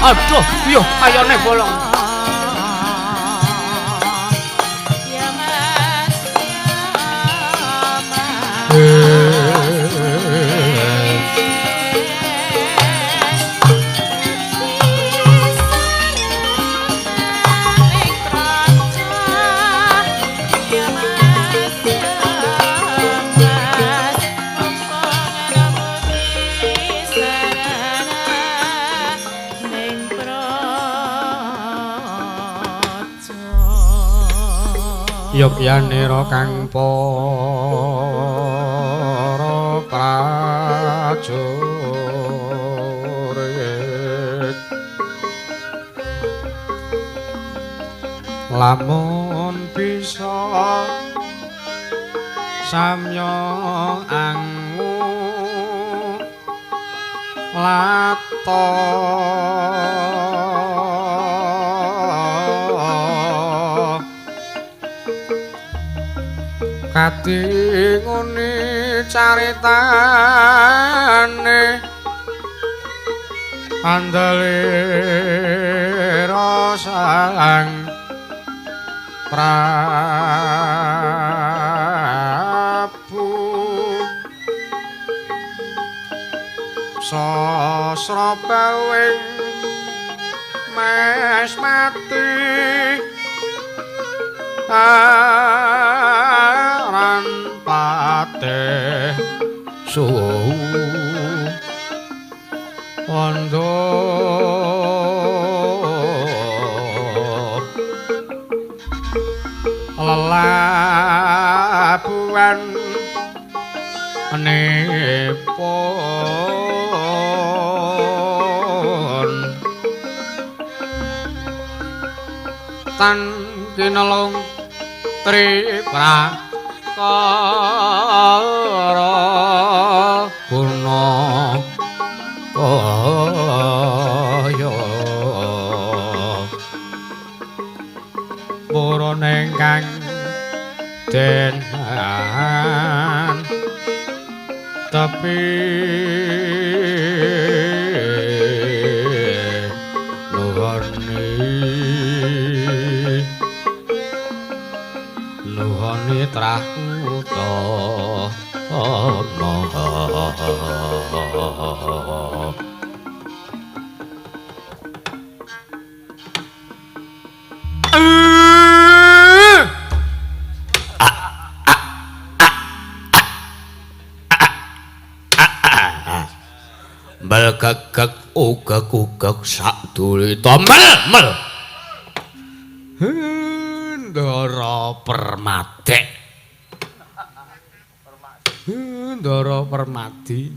Aduh, yo ayone bolong. Ya Mas, ya Mas. Yogyanira kang para prajurit lamun bisa samya angu lato kadingune caritane andalira sang Prabu sasra bawing mes mati aran patih suwu wanda lelabuhan nipun tan kinelung triprakara guna kaya purun ingkang denan tepi nuhoni nuhoni trah utama. Mel gegeg ugeg-ugeg sak dulita mel mel Ndara Permadek Ndara Permadi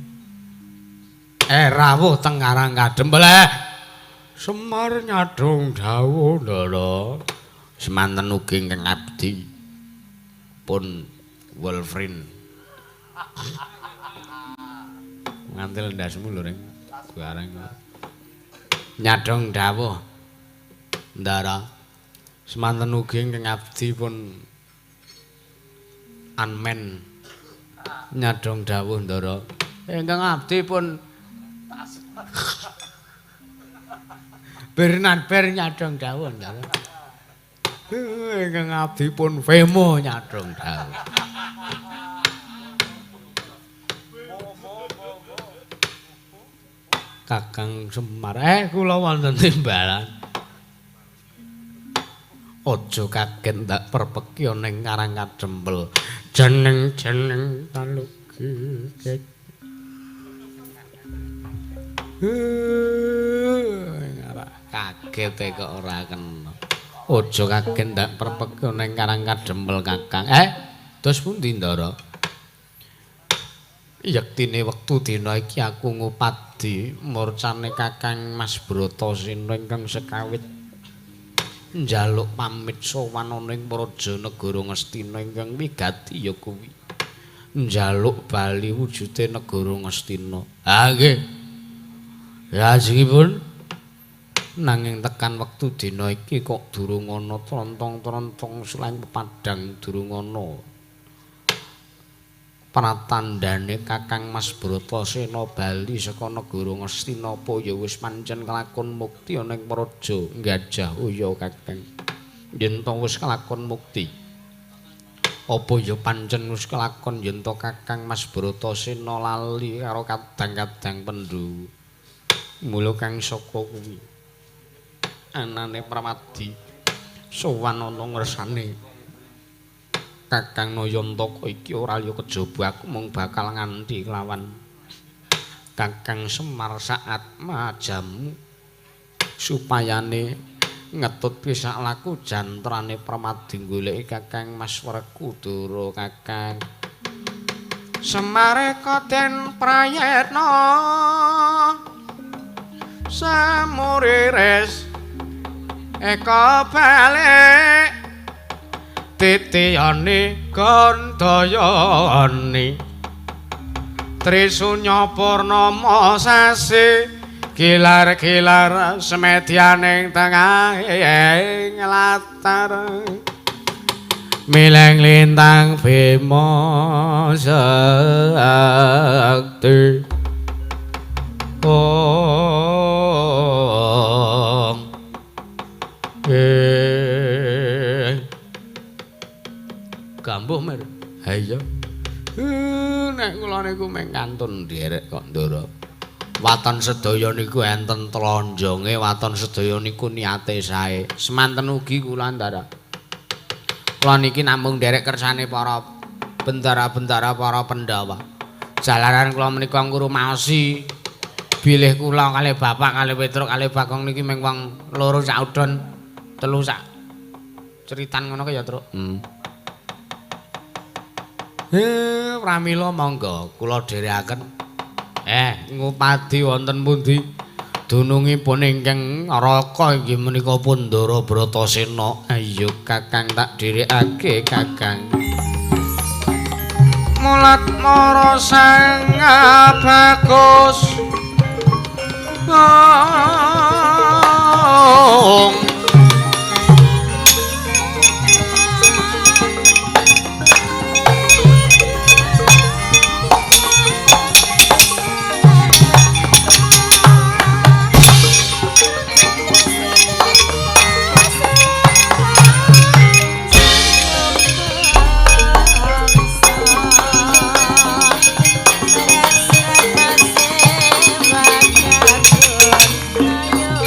rawuh teng Karang Kadempel. Semar nyadong dawuh Ndara. Semanten ugi ingkang abdi pun Wolfrin. Ngantil ndasmu lho ring bareng. Nyadong dawuh Ndara. Semanten ugi ingkang abdi pun anmen nyadhong dawuh Ndara. Ingkang abdi pun Bernadber nyadhong dawuh Ndara. Ingkang abdi pun Femo nyadhong dawuh. Kakang Semar, kula wonten timbalan. Aja kaget ndak perpeki ning Karang Kadempel. Jeneng-jeneng talugi. Kaget kok ora kena. Aja kaget ndak perpeki ning Karang Kadempel Kakang. Dos pundi Ndara? Yektine wektu dina iki aku ngupadi murcane Kakang Mas Bratasena ingkang sekawit njaluk pamit sowan ana ing praja negara Ngastina ingkang wigati ya kuwi njaluk bali wujude negara Ngastina. Ha nggih. Lajengipun nanging tekan wektu dina iki kok durung ana trontong-trontong selain pepadang durung ana pratandhane Kakang Mas Bratasena bali saka negara Ngastina apa ya wis pancen kelakon mukti ana ing praja Gajah Uya Kakang. Yen to wis kelakon mukti apa ya pancen wis kelakon yen to Kakang Mas Bratasena lali karo kadang-kadang Pandhawa. Mula kang saka kuwi anane Pramadi sowan ana ngersane Kakang Nayantaka iki ora liya kejaba aku mung bakal nganti kelawan Kakang Semar saat majamu supayane ngetut pisak laku jantrane Pramadi goleki Kakang Mas Werkudara. Kakang Semar koden prayetna samurires eka balik titiyane gandayane Trisunya purnama sasi gilar-gilar semedyaning tengahing latar mileng lintang Bima Sakti. Ong Gambuh mer. Ha iya. Nek kula niku mung kantun nderek kok Ndara. Waton sedaya niku enten tlonjonge, waton sedaya niku niate sae. Semanten ugi kula Ndara. Kula niki namung nderek kersane para bendara-bendara para Pandhawa. Jalaran kula menika ngrumaosi bilih kula kalih bapak kalih Petruk kalih Bagong niki mung wong loro sak udon telu sak ceritan ngono ya, Truk. Pramila monggo kula dherekaken. Ngupadi wonten pundi? Dunungipun ingkang Raka inggih menika Pandhara Bratasena. Ayo Kakang tak dherekake Kakang. Mulat mara sang bagus. Ong Ayo.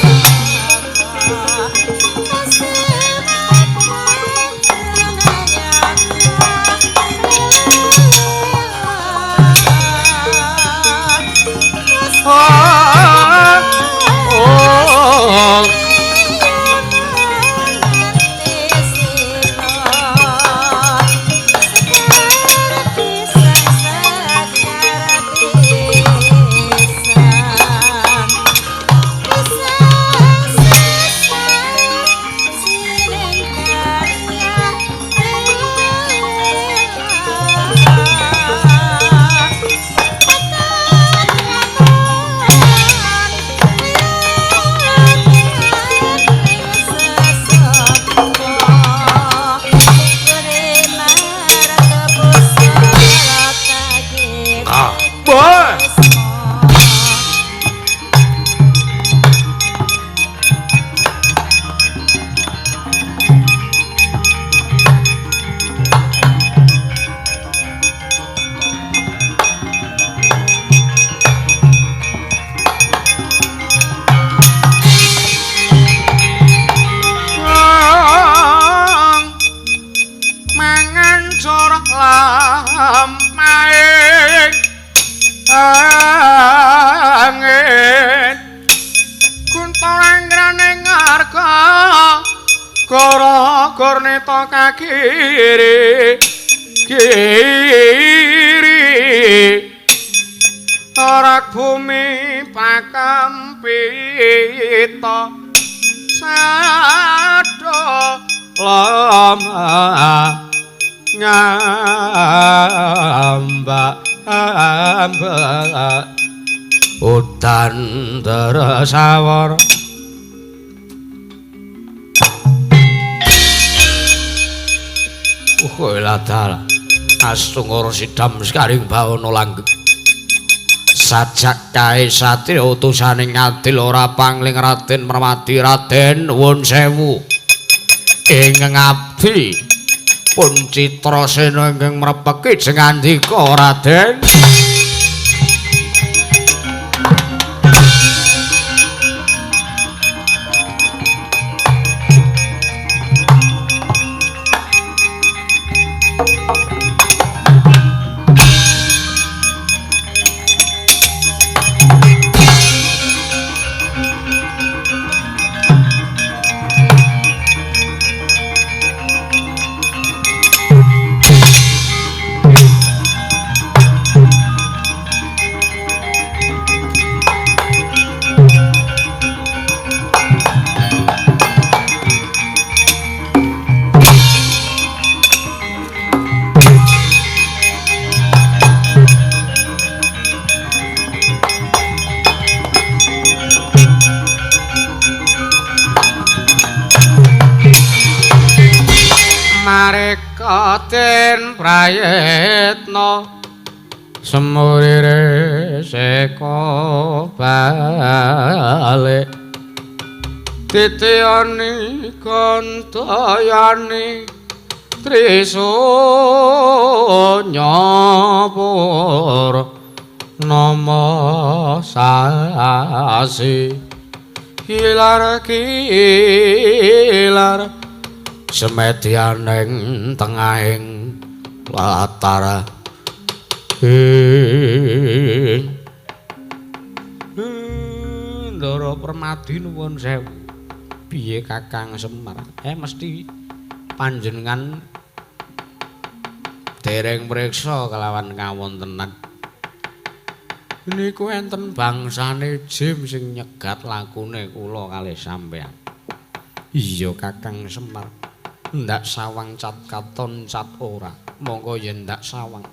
Gurnita kagiri kiri rak bumi pakampita sado lama ngambak ambak udan tersawar. Ladal astungara sidam sekaring bawana langgeng sajak kae satriya utusane ngadil ora pangling Raden Permadi. Raden nuwun sewu ingkang abdi pun Citrasena ingkang mrepeki jengandika Raden. Mareka den prayitna semurire seka balik titiyani kantayani trisunya purnama sasi kilar kilar semedyaning tengahing latar ing Ndara Permadi nuwun sewu. Piye Kakang Semar? Mesti panjenengan dereng mriksa kelawan kawontenan. Niku enten bangsane jim sing nyegat lakune kula kalih sampeyan. Iya Kakang Semar. Ndak sawang cat katon cat ora. Monggo yen ndak sawang.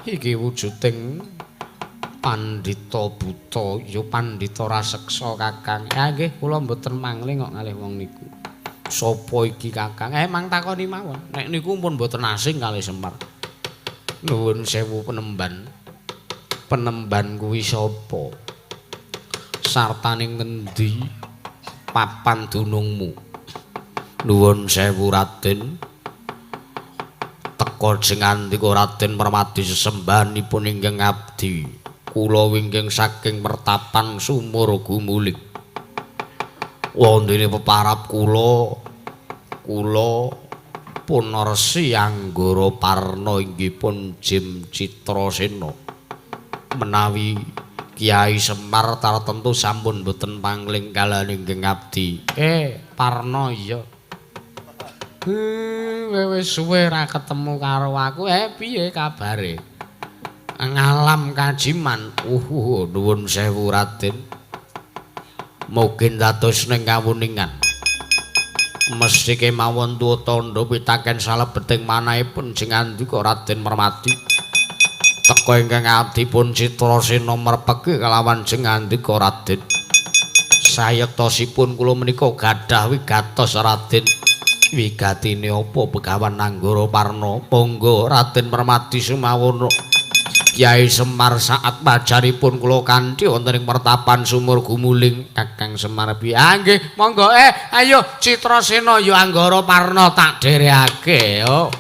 Iki wujuding pandhita buta, ya pandhita raseksa Kakang. Nggih, kula mboten mangling kok kalih wong niku. Sapa iki Kakang? Mang takoni mawon. Nek niku pun mboten asing kalih Semar. Nuwun sewu penemban. Penemban kuwi sapa? Sartane ngendi papan dunungmu? Nuwun sewu Raden. Teka jengandika Raden Permadi sesembahanipun ingkang abdi. Kula wingking saking mertapan sumur gumuling. Wondene peparap kula, kula Punarsi Anggara Parna inggih pun Jim Citrasena. Menawi Kiai Semar tartemtu sampun boten pangling kaliyan ingkang abdi. Parna iya. Wis suwe ra ketemu karo aku. Piye kabare? Ngalam kajiman. Nuwun sewu Raden. Mugi dados ning kawuningan. Mesti kemawon tuwa tandha pitaken salebeting manahipun jengandika Raden Permadi. Teka ingkang abdi pun Citrasena merpeki kelawan jengandika Raden. Sayektosipun kula menika gadah wigatos Raden. Wigatine apa Begawan Anggara Parna? Monggo Raden Permadi sumawono. Kyai Semar saat pajaripun kula kanthi wonten ing mertapan sumur gumuling. Kakang Semar piye? Nggih, monggo. Ayo Citrasena ya Anggara Parna tak dherekake yo.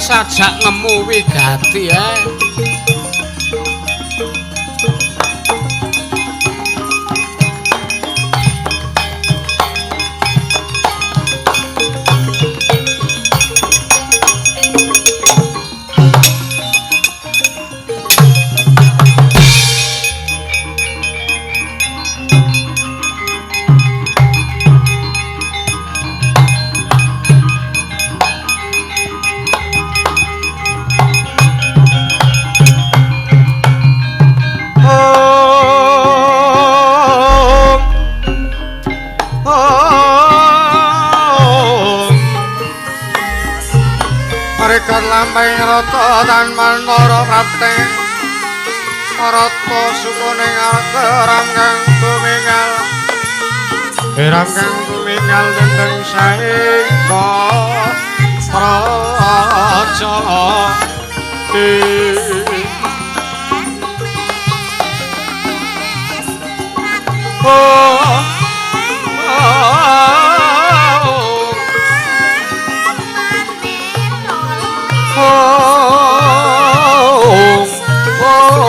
Sajak ngemu wigati. lampahing rata tan manara prapte rata sukune ngarga ram kang tumingal ram kang tumingal dhateng saengga praja. Oh, oh, oh, oh.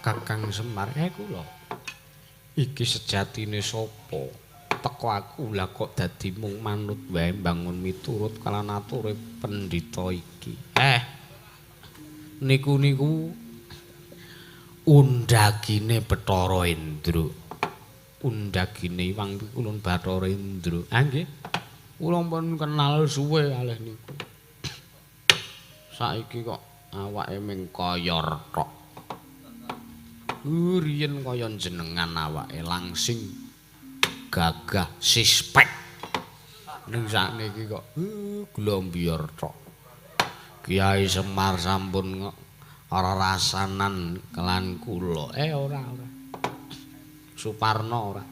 Kakang Semar, kula iki sejatine sapa? Teko aku lah kok dadi mung manut wae mbangun miturut kalan ature pendhita iki. Niku-niku undhagine Bathara Indra. Undhagine Iwang Pikulun Bathara Indra. Ah nggih. Kula pun kenal suwe alih niku. Saiki kok awake mung koyor tok. Riyen kaya jenengan awake langsing gagah sispek. Ning sakniki kok glombiyor tok. Kiai Semar sampun ora rasanan kelan kula. Ora ora. Suparno ora.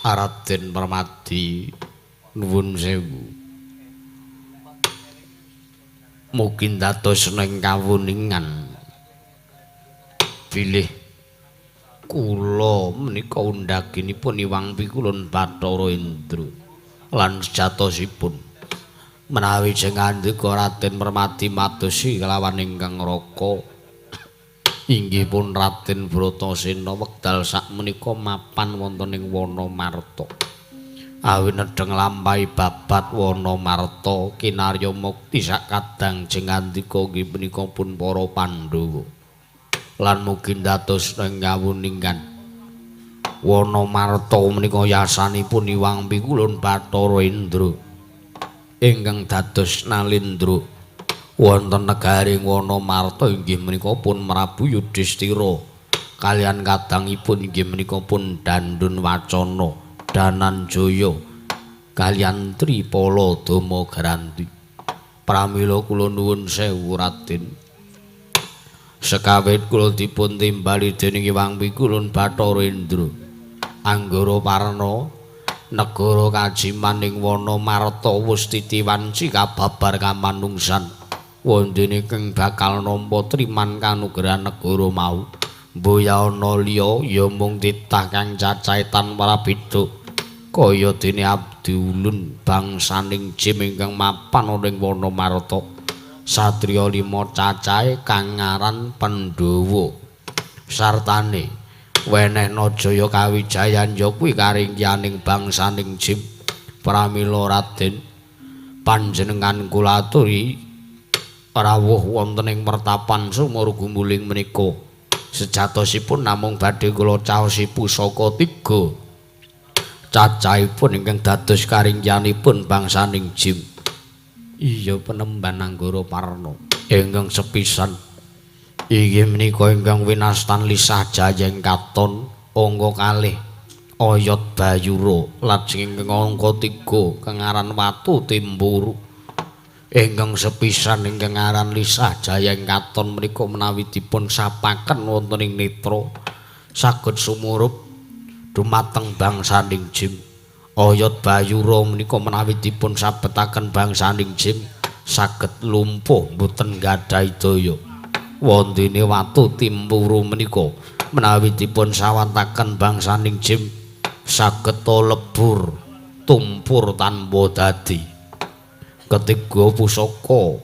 Raden Permadi nuwun sewu. Mugi dados ning kawuningan bilih kula menika undhaginipun Iwang Pikulun Bathara Indra lan sejatosipun menawi jengandika Raden Permadi madosi kelawan ingkang raka inggih pun Raden Bratasena wekdal sakmenika mapan wonten ing Wana Marta. Awi nedheng lampahi babat Wana Marta kinarya mukti sakadang jengandika inggih menika pun para Pandhawa lan mugi dados ing kawuningan Wana Marta menika yasanipun Iwang Pikulun Bathara Indra ingkang dados nalindra wonten negaring Wana Marta inggih menika pun Prabu Yudhistira kalian kadangipun inggih menika pun Dandun Wacana Dananjaya kalian Tripala Dama Granti. Pramila kula nuwun sewu Raden. Sekawit kula dipun timbali dening Iwang Pikulun Bathara Indra Anggara Parna negara kajiman ing Wana Marta wus titiwanci kababar kamanungsan wondene kang bakal nampa triman kanugrahan negara mau. Mboya ana liya ya mung titah kang cacahe tanpa beda kaya dene abdi ulun bangsaning jim ingkang mapan ana ing Wana Marta. Satriya lima cacahe kang aran Pandhawa sartane wenehna jaya kawijayan ya kuwi karingkianing bangsaning jim. Pramila Raden panjenengan kula aturi Rawuh wonten ing mertapan sumur gumuling menika. Sejatosipun namung badhe kula caosi pusaka tiga. Cacahipun ingkang dados karingkiyanipun bangsaning Jim. Iya penemban Anggara Parna ingkang sepisan inggih menika ingkang winastan Lisah Jayeng Katon angka kalih Oyot Bayura lajeng ingkang angka 3 kang aran Watu Timburu. Ingkang sepisan ingkang aran Lisah Jayeng Katon menika menawi dipun sapaken wonten ing netra saged sumurup dumateng bangsaning Jim. Oyot Bayura menika menawi dipun sabetaken bangsaning Jim saged lumpuh mboten gadhahi daya. Wondene Watu Timburu menika menawi dipun sawantaken bangsaning Jim saged lebur tumpur tanpa dadi. Ketiga pusaka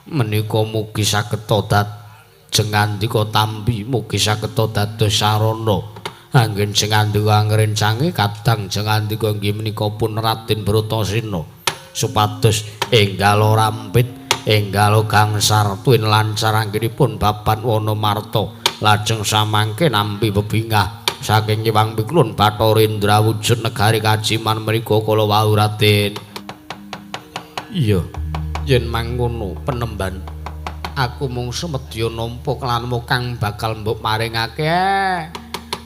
menika mugi saged jengandika tampi, mugi saged dados sarana anggen jengandika ngrencangi kadang jengandika inggih menika pun Raden Bratasena supados enggal rampit enggal gangsar tuwin lancar anggenipun babat Wanamarta lajeng samangke nampi bebingah saking Hyang Piklun Bathara Indra wujud negari Kajiman mriku kala wau Raden. Iya, yen mangono penemban aku mung semedya nampa kelanmu kang bakal mbok paringake.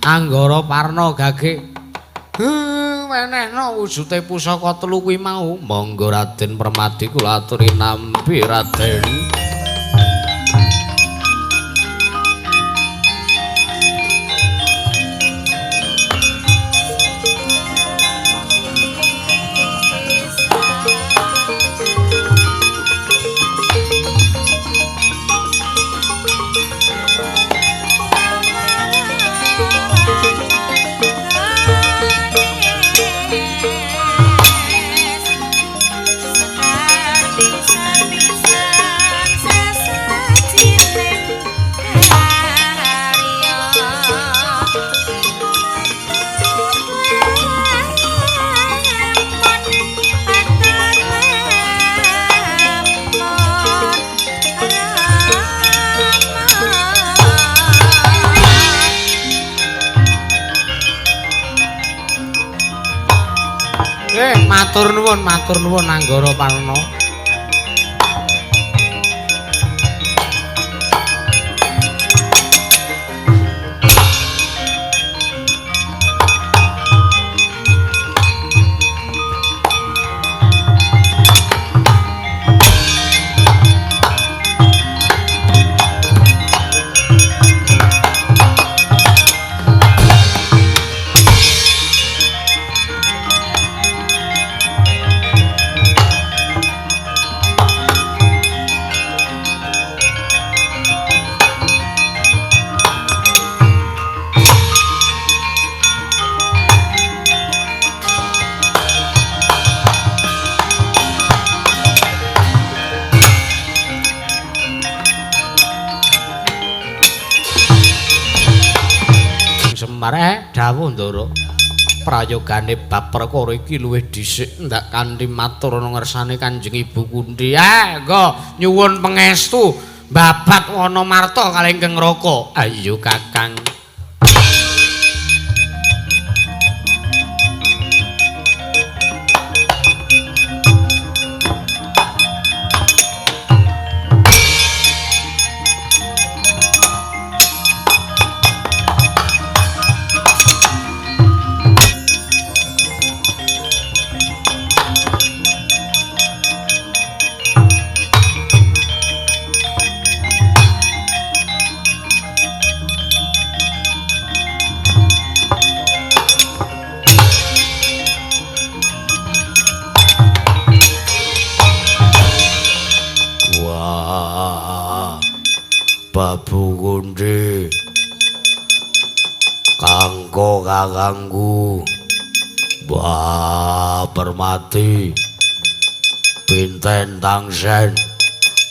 Anggara Parna gage. Wenehno wujude pusaka telu kuwi mau. Monggo Raden Permadi kula aturi nampi Raden. Matur nuwun Anggara Parna. Dawuh Ndara, prayogane bab perkara iki luwih dhisik ndak kanthi matur ana ngersane Kanjeng Ibu Kunthi. Nggo nyuwun pangestu babat Wanamarta kalih ingkang Raka. Ayo Kakang. Babu Kunthi, kangko kakangku, Mbah Permati, pinten tangsen,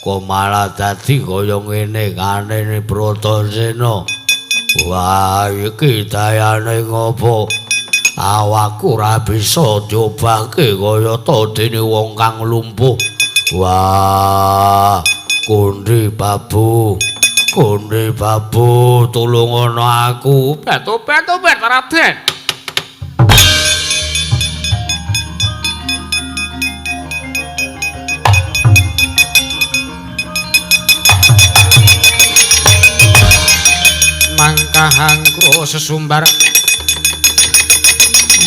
kok malah dadi kaya ngene kanene Bratasena. Wah, iki dayane ngopo? Awakku ora bisa diobahke kaya ta dene wong kang lumpuh. Wah, Kondi Babu, Kondi Babu, tulungono aku. Tobat, Raden. Mangkahangku sesumbar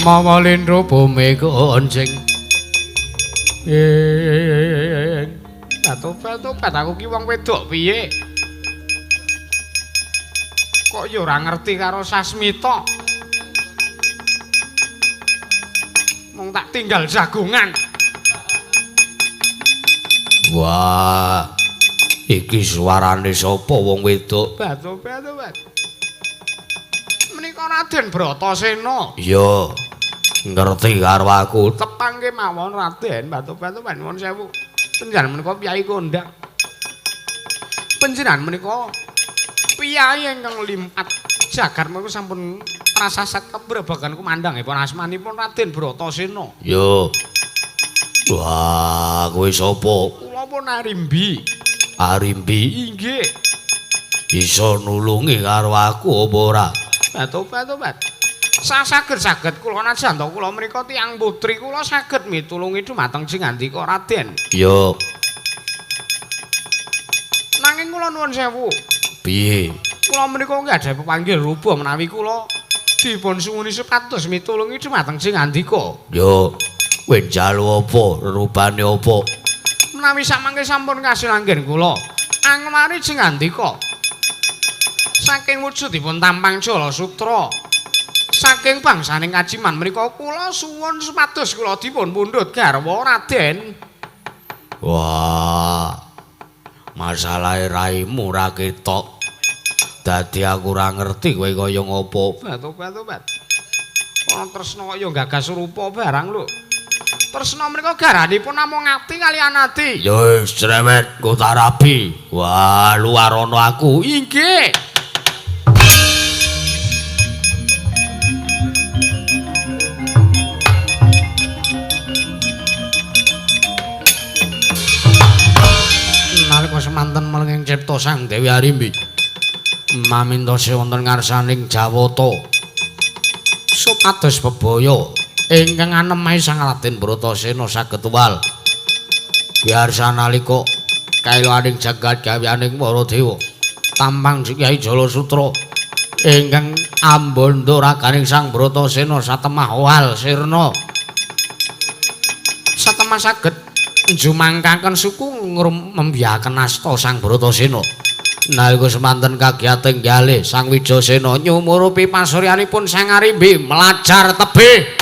mawa lindro bumi gonjeng. Tobat, aku ki wong wedok piye? Kok ya ora ngerti karo Sasmita. Mung tak tinggal jagongan. Wah, iki suarane sapa wong wedok? Tobat. Menika Raden Bratasena. Iya, ngerti karo aku. Tepangke mawon Raden, Tobat, nuwun sewu. Panjenengan menika piyai kondang. Panjenengan menika piyai ingkang limpat jagat menika sampun prasasat kebrabagan kumandhangipun asmanipun Raden Bratasena. Yo. Wah, kowe sapa? Kula pun Arimbi. Arimbi? Inggih. Iso nulungi karo aku apa ora? Tobat. Saged-saged kula najan to kula menika tiyang putri kula saged mitulungi dumateng jengandika Raden. Yo. Nanging kula nuwun sewu. Piye? Kula menika nggih pepanggil rupa menawi kula dipun suwuni supados mitulungi dumateng jengandika. Yo. Kowe njaluk apa? Rupane apa? Menawi samangke sampun kasil anggen kula angmari jengandika. Saking wujudipun tampang Jala Sutra. Saking bangsaning Kajiman menika kula suwun supados kula dipun pundhut garwa Raden. Wah. Masalahe raimu ora ketok. Dadi aku ora ngerti kowe kaya ngopo. Tobat. Ana tresna kaya gagas rupa barang lho. Tresna menika garanipun namung ati kaliyan ati. Ya wis cerewet engko tak rabi. Wah, luar ana aku. Inggih. Nalika semanten melenging cipta Sang Dewi Arimbi mamintose wonten ngarsaning Jawata supados bebaya ingkang anemahi Sang Raden Bratasena saged tuwal biarsa nalika kailaning jagat gaweaning para dewa tampang Kyai Jala Sutra ingkang ambondo raganing Sang Bratasena satemah wal sirna satemah saged njumangkaken suku ngrembiaken asta Sang Bratasena. Nalika semanten kagiyating galih Sang Wijasena nyumurupi pasuryanipun Sang Arimbi mlajar tebih.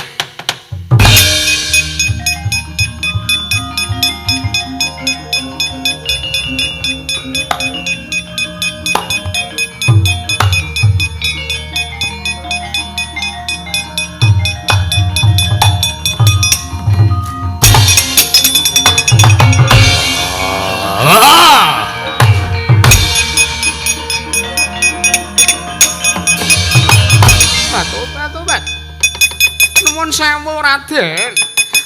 Raden,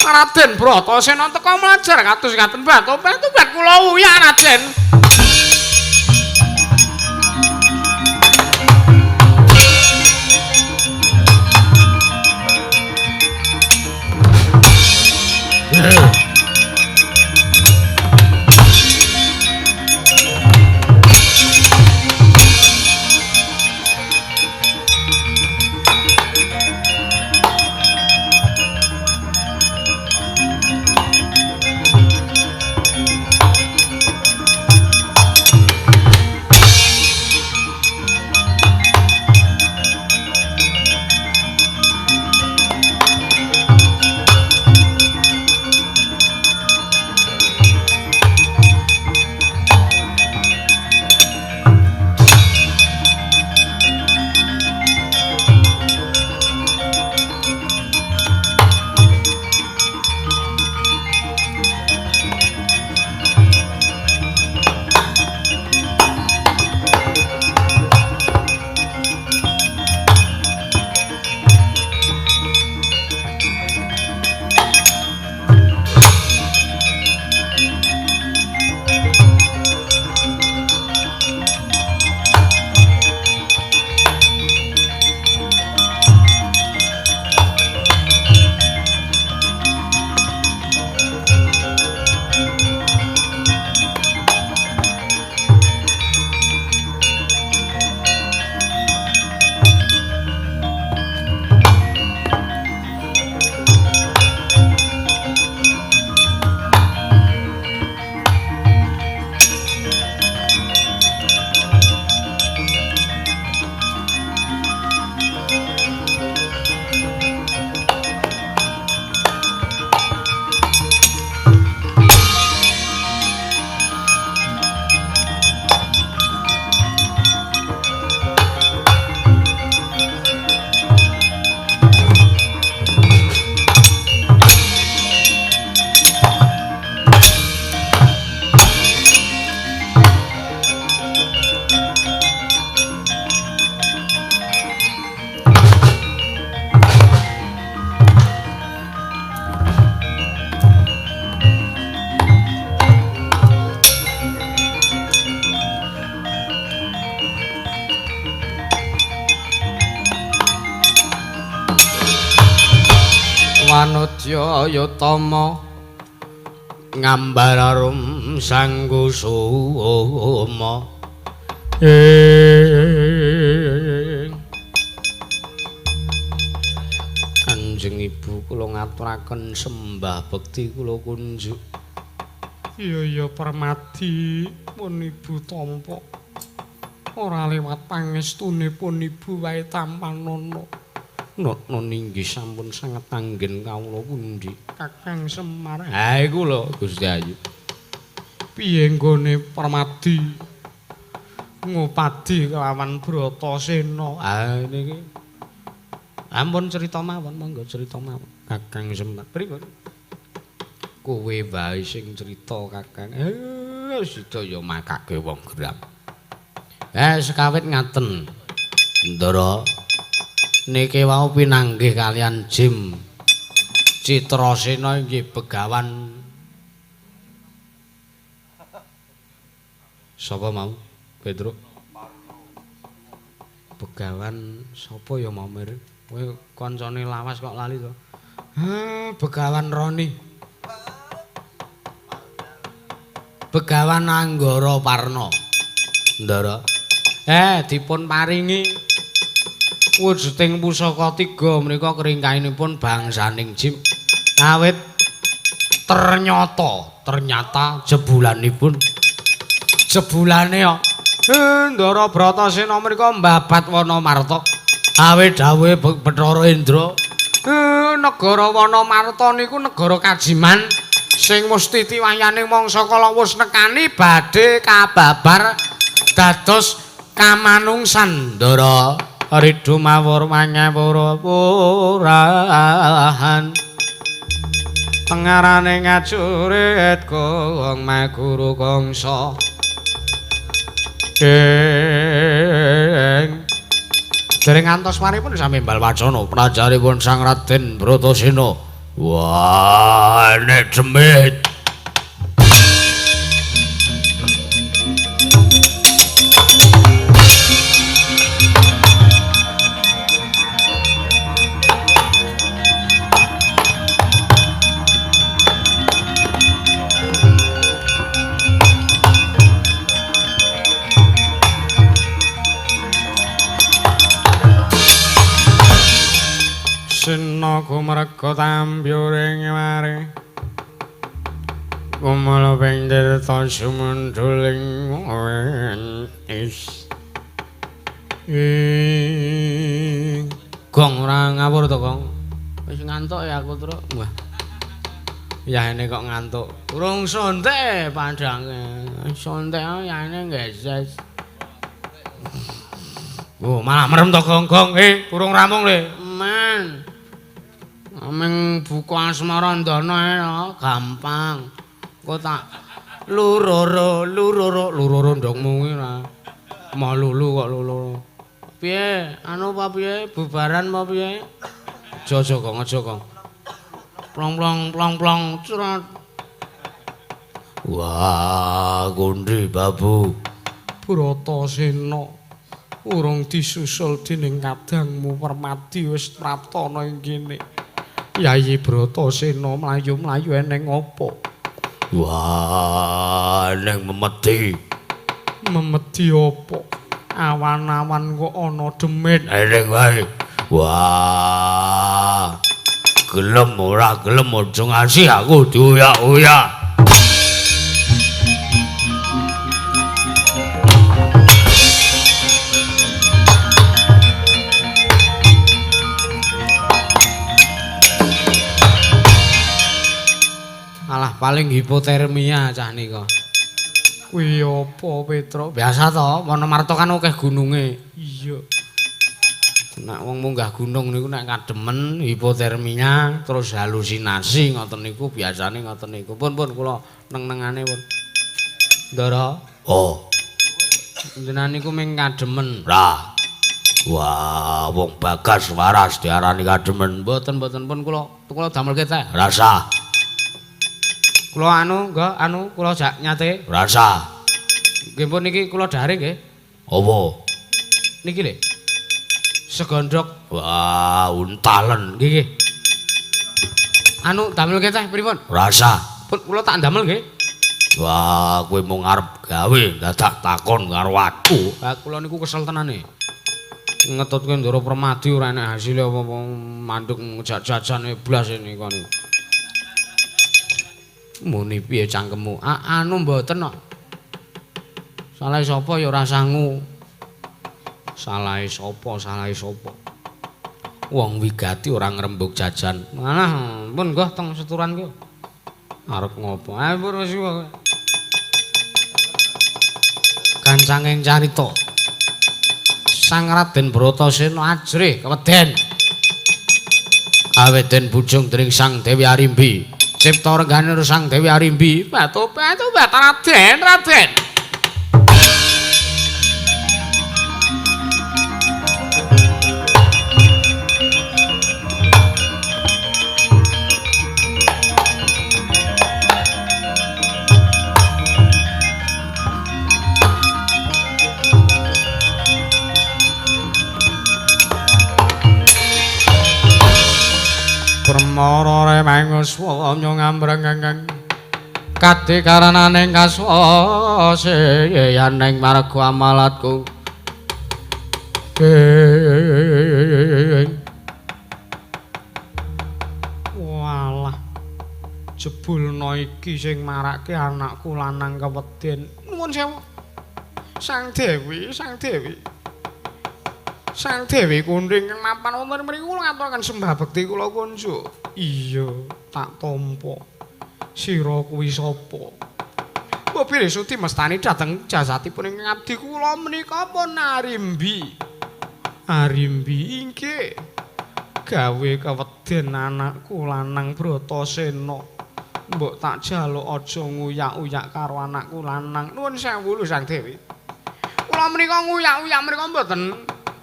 Raden Bratasena teka mlajar kados ngaten Tobat kula wuyah Raden. Wanodya Yatama ngambar arum sangkusuma. Kanjeng Ibu kula ngaturaken sembah bekti kula kunjuk. Iya iya Permadi pun Ibu tampa. Ora lewat pangestunipun Ibu wae tampanana. Nana inggih sampun sanget anggen kawula pundi Kakang Semar. Ha iku lho Gusti Ayu. Piye nggone Permadi ngupadi kelawan Bratasena? Ha niki. Ampun cerita mawon, monggo cerita mawon. Kakang Semar pripun? Kowe wae sing cerita Kakang. Sida ya makake wong geram. Sekawit ngaten. Ndara niki wau pinanggih kalian Jim Citrasena inggih begawan sapa mau Petruk? Begawan sapa ya mau Mir? Kowe kancane lawas kok lali to? Begawan Roni. Begawan Anggara Parna. Ndara. Dipun paringi wujuding pusaka tiga menika keringkainipun bangsaning Jim. Awit ternyata jebulanipun jebulane kok Ndara Bratasena menika mbabat Wanamarta. Awit dawuhe Bathara Indra, negara Wanamarta niku negara kajiman sing mesti tiwayaning mangsa kala wis nekani badhe kababar dados kamanungsan. Ndara Ridho mawur manyawura purahan tengarane ngajurit gong maguru kangsa ing dereng ngantos maripun sami mbal wacana prajaripun Sang Raden Bratasena. Wah, nek demit. Sena gumerga tambyuring mare kumala ping tirta sumundhuling is. Gong ora ngawur to, Gong? Wis ngantuk ya aku, Truk. Wah. Yahene kok ngantuk. Urung sontek padhange. Sontek yahene nggeses. Oh, malah merem to, Gong, Gong. Urung rampung le. Men. Ameng buka asmarandana ae gampang. Engko tak luroro luroro luroro ndokmu kuwi ora. Mau lulu kok lulu. Piye? Anu apa piye? Bubaran apa piye? Aja aja Gong, aja Gong. Plong plong plong plong crat. Wah, kondi babu. Bratasena urung disusul dening kadangmu Permadi wis praptana ing kene. Yayi Bratasena mlayu-mlayu eneng apa? Wah, eneng memedi. Memedi apa? Awan-awan kok ana demit. Eneng wae. Wah. Gelem ora gelem aja ngasih aku diuyak-uyak. Alah paling hipotermia cah nika. Kuwi apa Petruk? Biasa to, Wonomarta kan akeh gununge. Iya. Nek wong munggah gunung niku nek kademen hipotermia terus halusinasi ngoten niku biasane ngoten niku. Pun pun kula neng-nengane pun. Ndara. Oh. Jenengan niku ming kademen. Lah. Wah, wong bagas waras diarani kademen. Mboten mboten pun kula kula damelke teh. Rasa. Kula anu nggih anu kula jak nyate. Rasa. Nggih pun niki kula dhahare nggih. Apa? Niki lho. Segondhok. Wah, untalen. Nggih nggih. Anu damel teh pripun? Rasa. Pun kula tak damel nggih. Wah, kowe mung arep gawe dadak takon karo aku. Ha kula niku kesel tenane. Ngetutke Ndara Permadi ora enek hasile apa-apa manduk ngejak jajane blas niku. Muni piye cangkemmu? Anu mboten kok. Salahe sapa ya ora sangu. Salahe sapa? Salahe sapa? Wong wigati ora ngrembug jajan. Alah, pun nggoh teng seturan ku. Arep ngopo? Ah pun wis Kancanging carita. Sang Raden Bratasena ajrih keweden. Aweden bujung dening Sang Dewi Arimbi. Cipta renggane Sang Dewi Arimbi. Batu batu batu Raden, Raden. Permara remangus wamya ngambreng kadi karanane kaswase yen marga amalatku. Walah, jebulna iki sing marake anakku lanang keweden. Nuwun sewu. Sang Dewi, Sang Dewi. Sang Dewi Kunding kang mapan wonten mriku kula ngaturaken sembah bekti kula kunjuk. Iya, tak tampa. Sira kuwi sapa? Mbok bilih sudi mestani dhateng jasatipun ingkang abdi kula menika pun Arimbi. Arimbi inggih. Gawe keweden anakku lanang Bratasena. Mbok tak jaluk aja nguyak-uyak karo anakku lanang. Nuwun sewu lho Sang Dewi. Kula menika nguyak-uyak menika mboten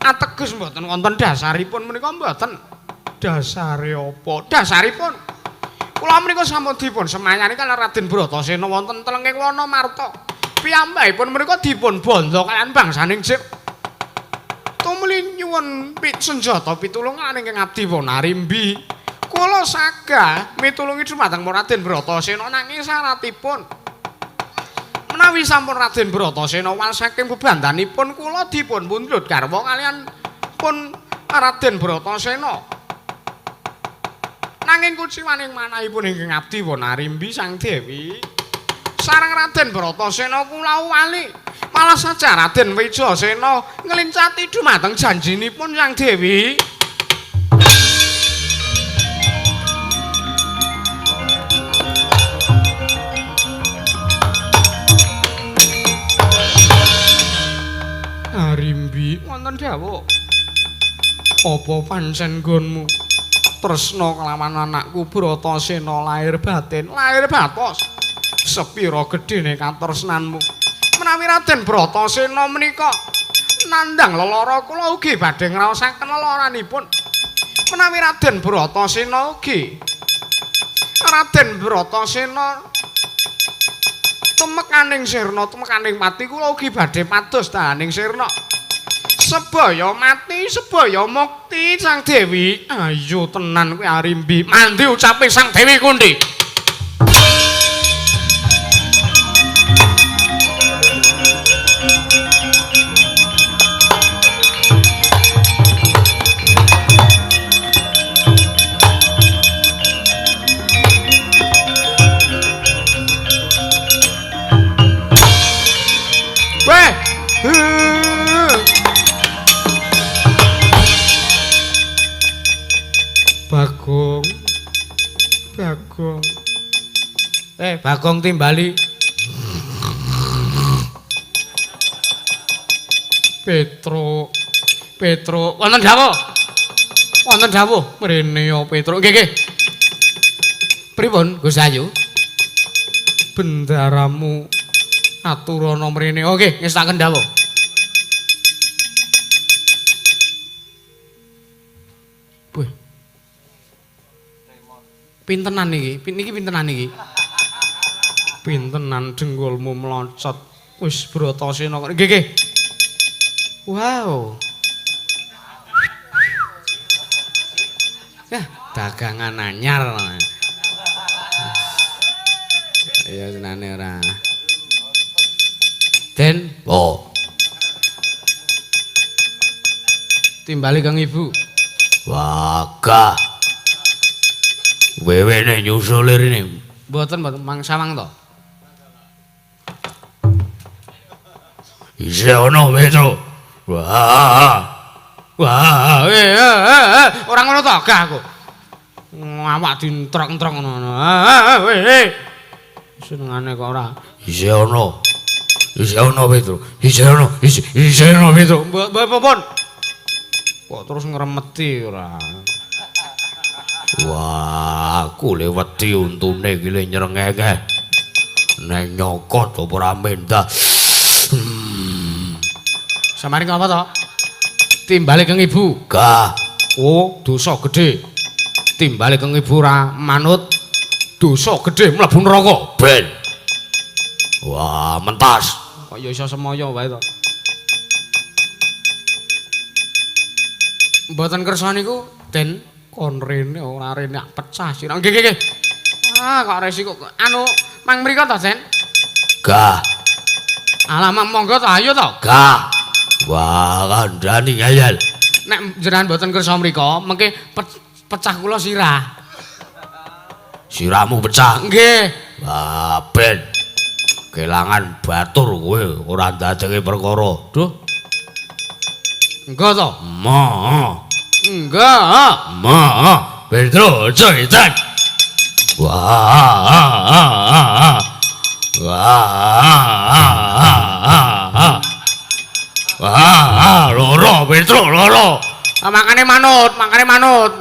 ateges mboten wonten dasaripun menika mboten. Dasare apa? Dasaripun kula menika sampun dipun semayani kaliyan Raden Bratasena wonten telenging wana marta. Piyambakipun menika dipun bandha kaliyan bangsaning Jep. Tumuli nyuwun senjata pitulungan ingkang abdi pun Arimbi. Kula sagah mitulungi dumateng Raden Bratasena nanging syaratipun menawi sampun Raden Bratasena wal saking bebandanipun kula dipun pundhut garwa kaliyan pun Raden Bratasena. Nanging kuciwaning manahipun ingkang abdi pun Arimbi Sang Dewi sareng Raden Bratasena kula wali malah saja Raden Wijasena ngelincati dumateng janjinipun Sang Dewi. Arimbi wonten dawuh. Apa pancen nggonmu tresna kelawan anakku Bratasena lahir batin, lahir batos. Sepira gedhene katresnanmu? Menawi Raden Bratasena menika nandhang lelara kula ugi badhe ngraosaken lelaranipun. Menawi Raden Bratasena ugi Raden Bratasena tumekaning sirna, tumekaning pati kula ugi badhe pados dahaning sirna. Sebaya mati, sebaya mukti Sang Dewi. Ayo tenan kowe Arimbi. Mandi ucape Sang Dewi Kundi. Weh. Bagong. Bagong. Bagong timbali. Petro. Petro, wonten dawuh. Wonten dawuh mrene ya Petro. Nggih, nggih. Pripun Gus Ayu? Bendaramu aturana mrene. Oke, ngestaken dawuh. Wih. Pintenan iki? Niki pintenan iki? Pintenan dengkulmu mlocot. Wis Bratasena kok. Nggih, nggih. Wow. Yah, dagangan anyar. Iya senane ora. Den, oh. Timbali kang ibu. Wagah. Wewene nyusul rene. Mboten mboten mang sawang to. Isih ana Petro. Wah. Wah, ora ngono to gah aku. Awak dintrok-ntrok ngono. Senengane kok ora. Isih ana. Isih ana Petro. Isih ana, isih ana Petro. Mbok pun. Kok terus ngremeti ora. Wah, aku le wedi untune iki le nyrengenge. Nek nyokot apa ora mendah. Samare ngapa to? Timbale kang ibu. Gah. Oh, dosa gedhe. Timbale kang ibu ora manut, dosa gedhe mlebu neraka. Ben. Wah, mentas. Kok ya iso semaya wae to. Mboten kersa niku, Den, kon rene ora rene pecah sirah. Nggih, nggih, nggih. Ah, kok resiko anu mang mriko to, Den? Gah. Alah, monggo to, ayo to. Gah. Wah, kandhani ngeyel. Nek jenengan mboten kersa mriko, mengke pecah kula sirah. Sirahmu pecah? Nggih. Wah, ben. Kelangan batur kowe ora ndadekake perkara. Duh. Engko to? Ma. Enggak. Ma. Petro, aja edan. Wah. Wah. Wah, loro Petro, loro. Ah, makane manut, makane manut.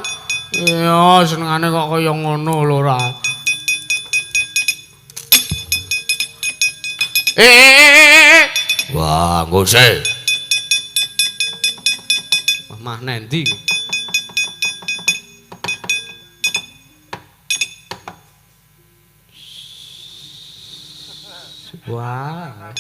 Iya, senengane kok kaya ngono lho ora. Wah, ngose. Wah, mah nendi? Wah.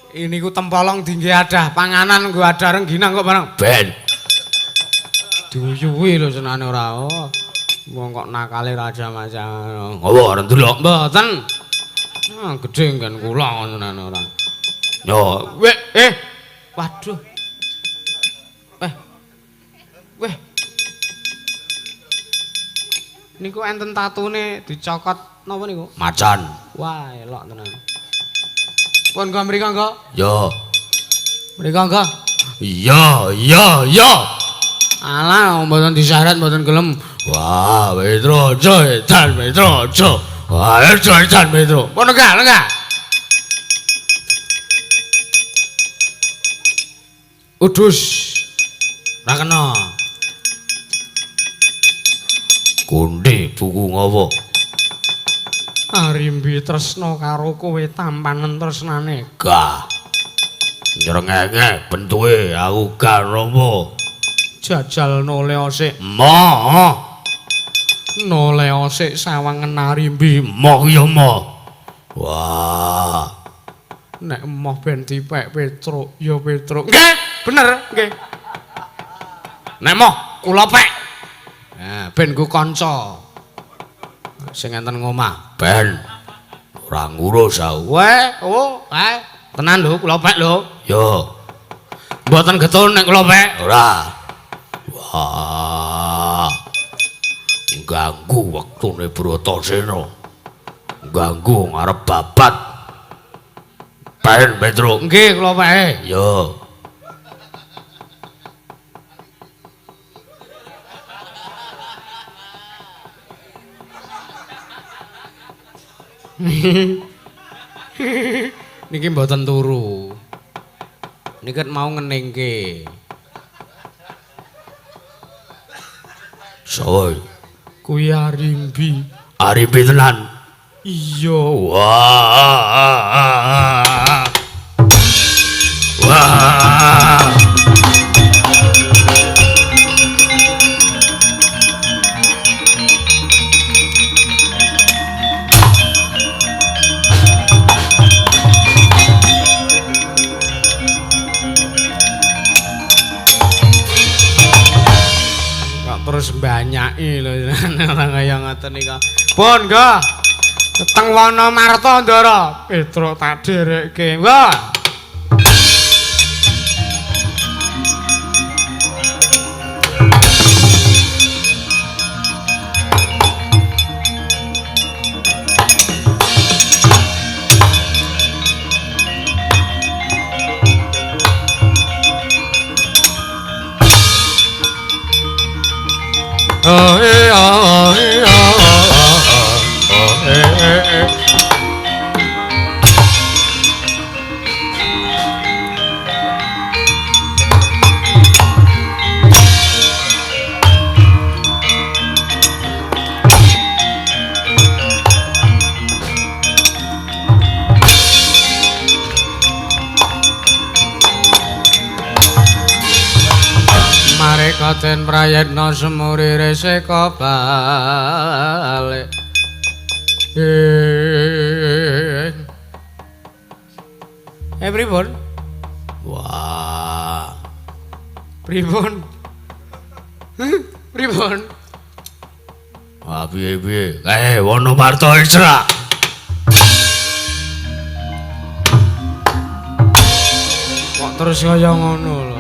Ini ku tempolong dingge adah panganan nggo adah rengginang kok barang. Ben. Diuyuhi lho senane ora. Oh. Wong kok nakale raja macam. Ngopo arep ndelok? Mboten. Ah, gedhe nggen kula senane ora. Yo, weh, waduh. Weh. Weh. Niku enten tatune dicokot napa niku? Macan. Wah, elok tenan. Pun nggo mriko nggo? Yo. Mriko nggo? Iya, iya, iya. Alah, mboten disyarat mboten gelem. Wah, Petro aja edan, Petro aja. Wah, aja edan Petro. Pun lenggah, lenggah. Udus. Ora kena. Kondi buku ngopo? Arimbi tresna karo kowe tampanen tresnane. Gah. Nyrengenge bentuke aku gak nampa. Jajal noleo sik. Moh. Noleo sik sawangen Arimbi. Moh ya moh. Wah. Nek emoh ben dipek Petruk ya Petruk. Nggih, bener nggih. Nek emoh kula pek. Nah, ben nggo kanca. Sing enten ngomah. Ben. Ora ngurus aku. Weh, oh, kae. Tenan lho kula pek lho. Yo. Mboten getun nek kula pek. Ora. Wah. Ganggu wektune Bratasena. Ganggu ngarep babat. Ben Petruk. Nggih kula peke. Yo. Niki mboten turu. Niki mau ngeningke. Soy. Kuwi Arimbi. Arimbi tenan. Iya. Wah. Wah. Terus banyaki Ngaki lho ora kaya ngoten nika. Pun nggo. Teng wana Marta Ndara, Petruk tak dherekke. Wah. Oh eh oh eh oh oh eh eh. Mareka den prayitna semuri reseka balik. Pripun? Wah. Pripun? Pripun? Wah, piye-piye? Wonomarta Isra. Kok terus kaya ngono lho.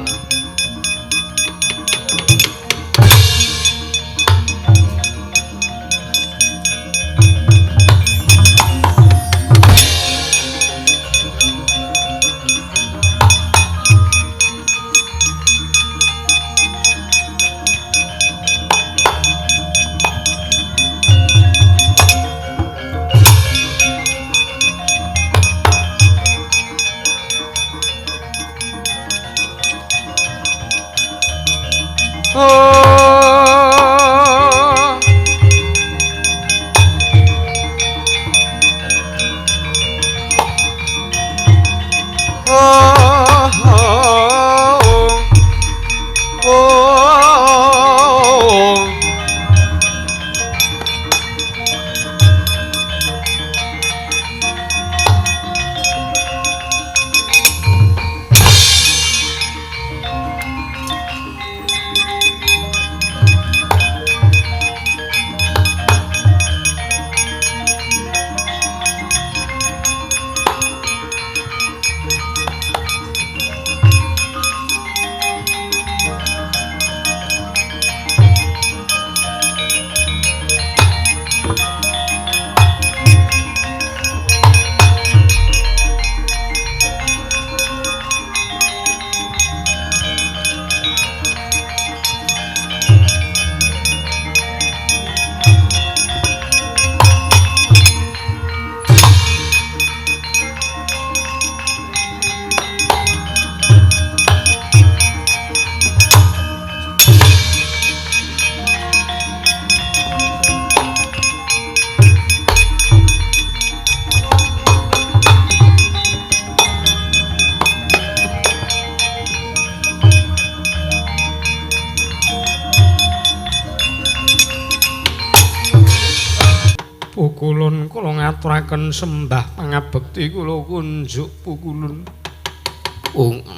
Pukulun kula ngaturaken sembah pangabekti kula kunjuk pukulun.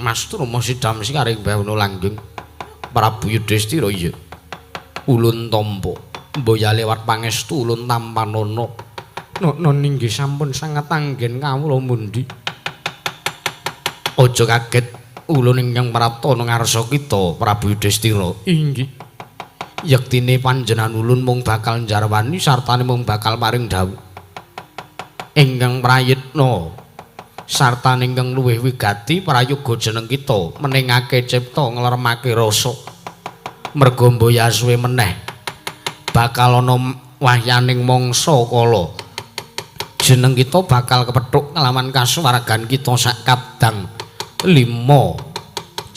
Mas Truma sidam sikaring bawana langgeng Prabu Yudhistira iya. Ulun tampa mboya lewat pangestu ulun tampanana. Nokno inggih sampun sanget anggen kawula mundi. Aja kaget ulun ingkang prapta ngarsa kita Prabu Yudhistira. Inggih. Yektine panjenengan ulun mung bakal njarwani sartane mung bakal paring dhawuh ingkang prayitna sartane ingkang luwih wigati prayoga jeneng kita meningake cipta ngleremake rasa merga mboya suwe meneh bakal ana wahyaning mangsa kala jeneng kita bakal kepethuk kelawan kasuwargan kita sak kadang 5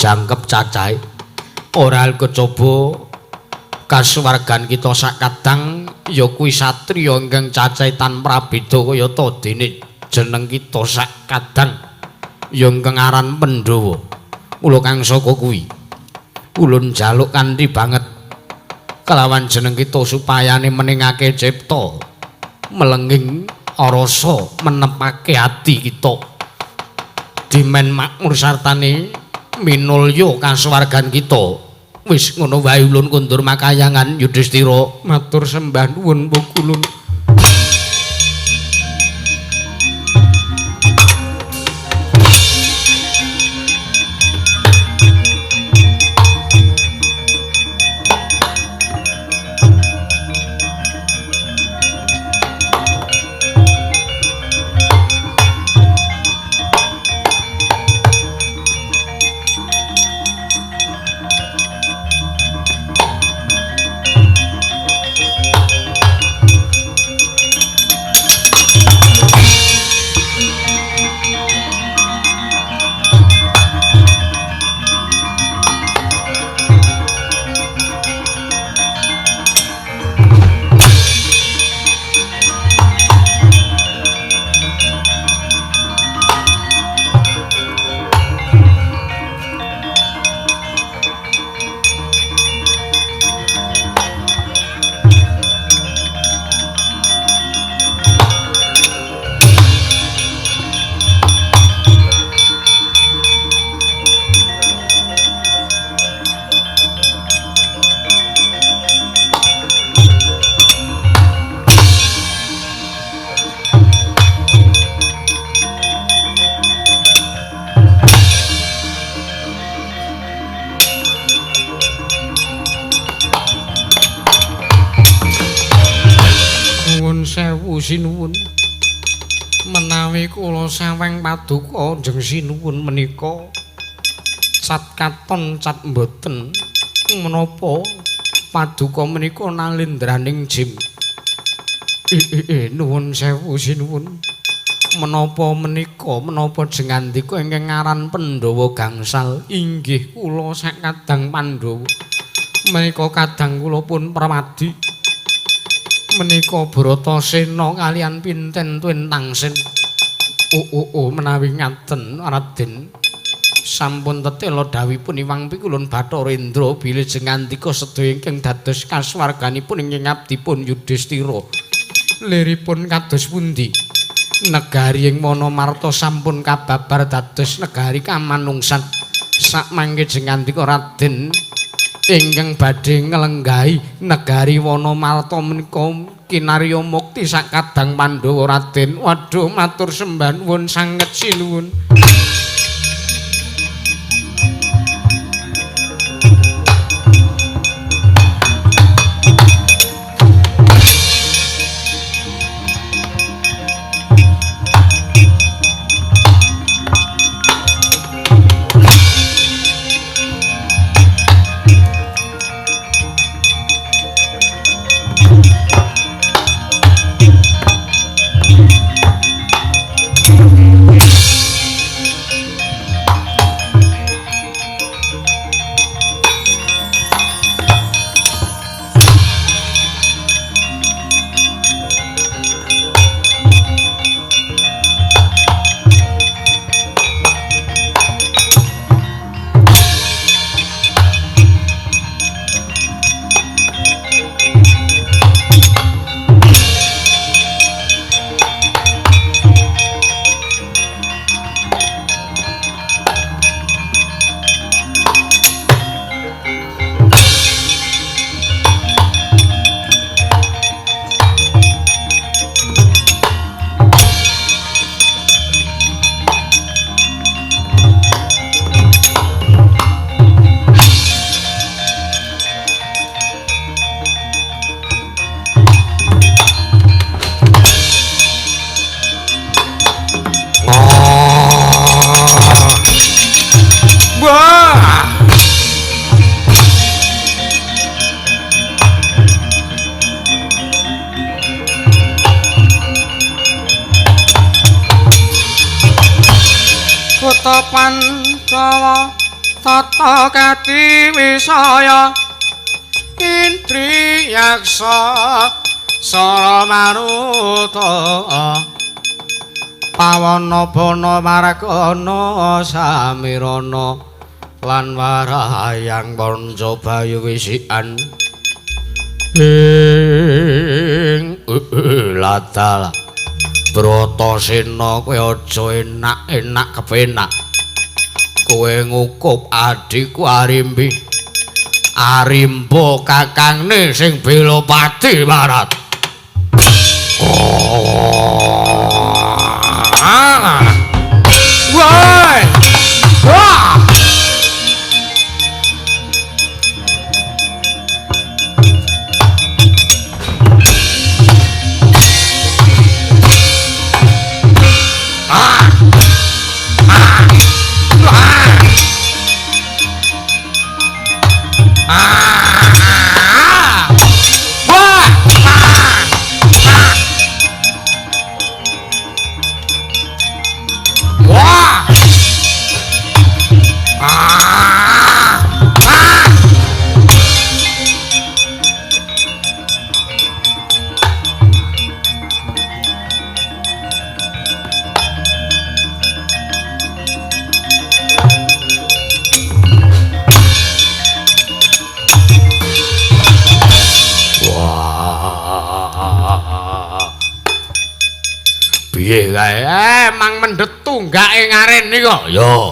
jangkep cacahe ora kejaba kasuwargan kita sak kadang ya kuwi satriya ingkang cacahe tanpa beda kayata dene jeneng kita sak kadang ya ingkang aran Pandhawa. Mula kang saka kuwi ulun njaluk kanthi banget kelawan jeneng kita supayane meningake cipta melenging rasa menepake ati kita dimen makmur sartane minulya kasuwargan kita. Wis ngono wae ulun kundur makayangan Yudhistira. Matur sembah nuwun Pukulun. Sinuwun menawi kula saweng paduka jeng sinuwun menika cat katon cat mboten menapa paduka menika nalindraning jim. Nuwun sewu sinuwun menapa menika menapa jeng andika ingkang aran Pandhawa gangsal? Inggih kula sak kadang Pandhawa menika kadang kula pun Permadi menika Bratasena kalian pinten tuwin tangsen. Menawi ngaten Raden sampun tetela dhawuhipun Iwang Pikulun Bathara Indra bilih jeng andika sedaya ingkang dados kasuwarganipun ingkang abdipun Yudhistira. Liripun kados pundi? Negari ing Wanamarta sampun kababar dados negari kamanungsan. Sakmangke jeng andika Raden ingkang badhe nglenggahi negari Wanamarta menika kinarya mukti sakadang Pandhawa Raden. Waduh matur sembah nuwun sanget sinuwun. Kutha Pancawa tata kati wisaya Indriyaksa sara maruta Pawana bana margana samirana lan warayang panca bayu wisikan ing ladal Bratasena kowe aja enak-enak kepenak kowe ngukup adhiku Arimbi Arimba kakangne sing bela pati Marat. Woi! Wah! Piye kae? Mang mendhet tunggake ngaren nika. Ya.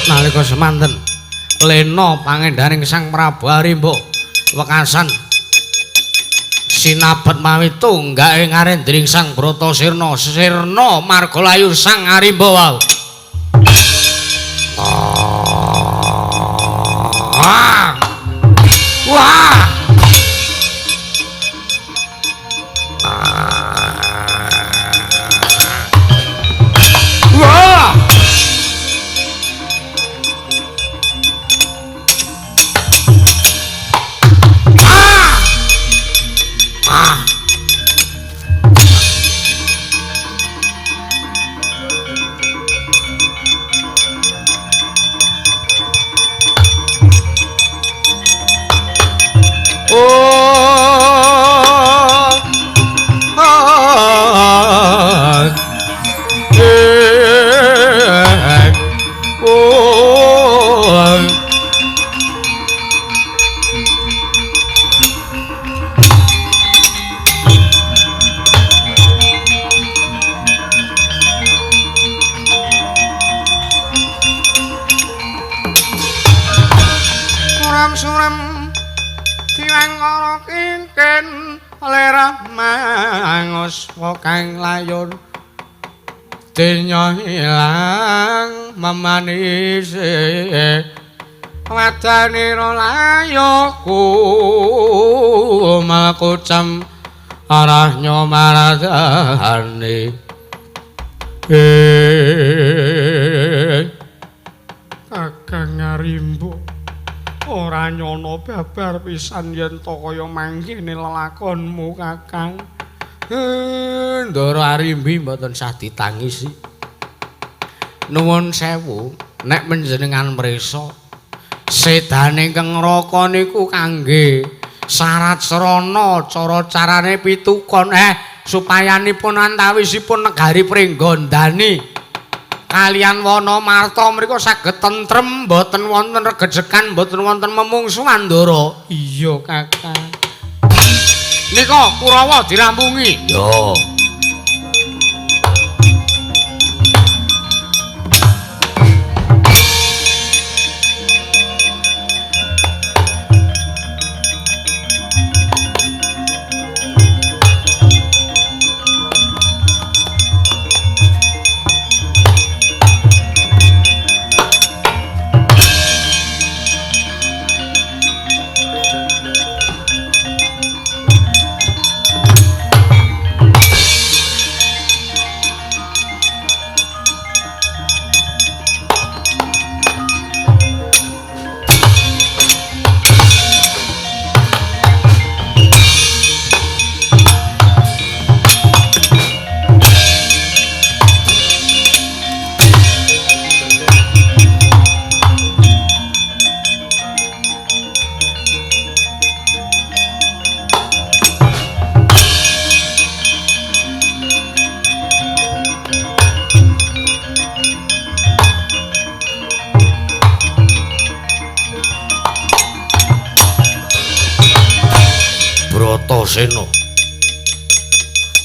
Nalika semanten lena pangendaning Sang Prabu Arimba wekasan sinabet mawi tunggake ngarendring Sang Bratasirna sirna marga layu Sang Arimba wau. Wah! Wah! Suram-suram diwangkara kingkin lerah manguswa kang layur denya ilang memanise wadanira layuku malkucam arahnya maradane. Kakang Arimba ora nyono babar pisan yen to kaya mangkene lelakonmu Kakang. Ndara Arimbi mboten sah ditangisi. Nuwun sewu nek panjenengan mrisa sedane ingkang neraka niku kangge syarat srana cara carane pitukon supayanipun antawisipun negari Pringgondani kalian wana marta mriku saged tentrem mboten wonten regejekan mboten wonten memungsuhan Ndara. Iya Kakang. Nika Kurawa dirampungi. Ya.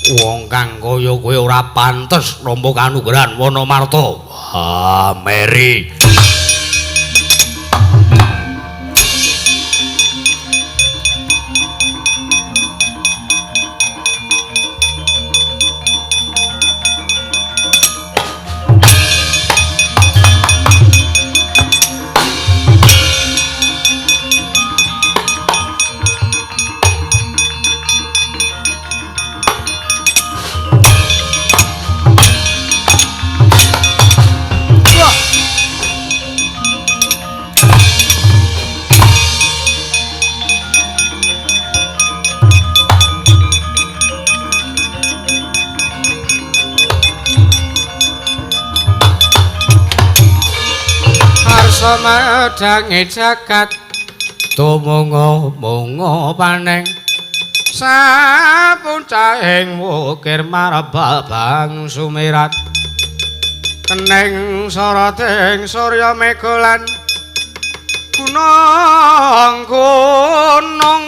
Wong kang kaya kowe ora pantes nampa kanugrahan Wanamarta. Wah, meri. Madange jagat tumunga-munga paneng sapuncahing wukir marababang sumirat keneng soroting surya megolan gunung gunung.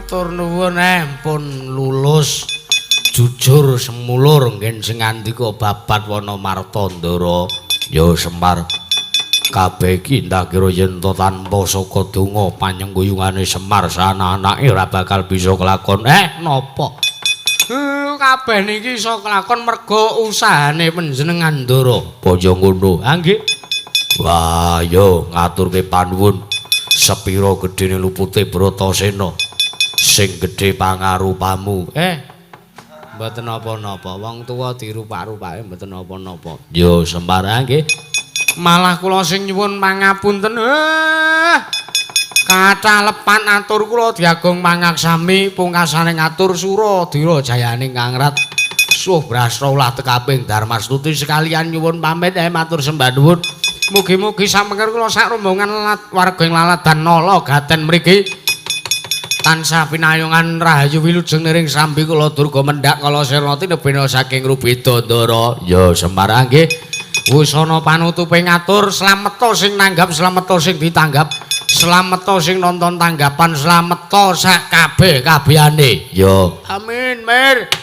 Matur nuwun pun lulus jujur semulur ngen sing ngandika babat Wanamarta Ndara. Ya Semar, kabeh iki ndak kira yen to tanpa saka donga panyengguyungane Semar sana-anake ora bakal bisa kelakon. Napa? Kabeh niki iso kelakon merga usahane panjenengan Ndara. Apa ya ngono? Ha nggih. Wah, yo ngaturke panuwun. Sepira gedene lupute Bratasena? Sing gedhe pangarupamu. Mboten napa-napa, wong tuwa dirupak-rupake mboten napa-napa. Yo Semar nggih. Malah kula sing nyuwun pangapunten. Kathah lepat atur kula diagung pangaksami pungkasane ngatur sura dira jayane Kangrat. Suh brastra ulah tekaping Darmastuti sekalian nyuwun pamit matur sembah nuwun. Mugi-mugi samengker kula sak rombongan warga ing Laladan Nala Gaten mriki tansah pinayungan rahayu wilujeng niring sambi kula durga mendhak kala sirna tinebena saking Rubeda Ndara. Ya Semar nggih. Wusana panutupe ngatur slameta sing nanggap, slameta sing ditanggap, slameta sing nonton tanggapan, slameta sak kabeh kabehane. Ya. Amin, Mir.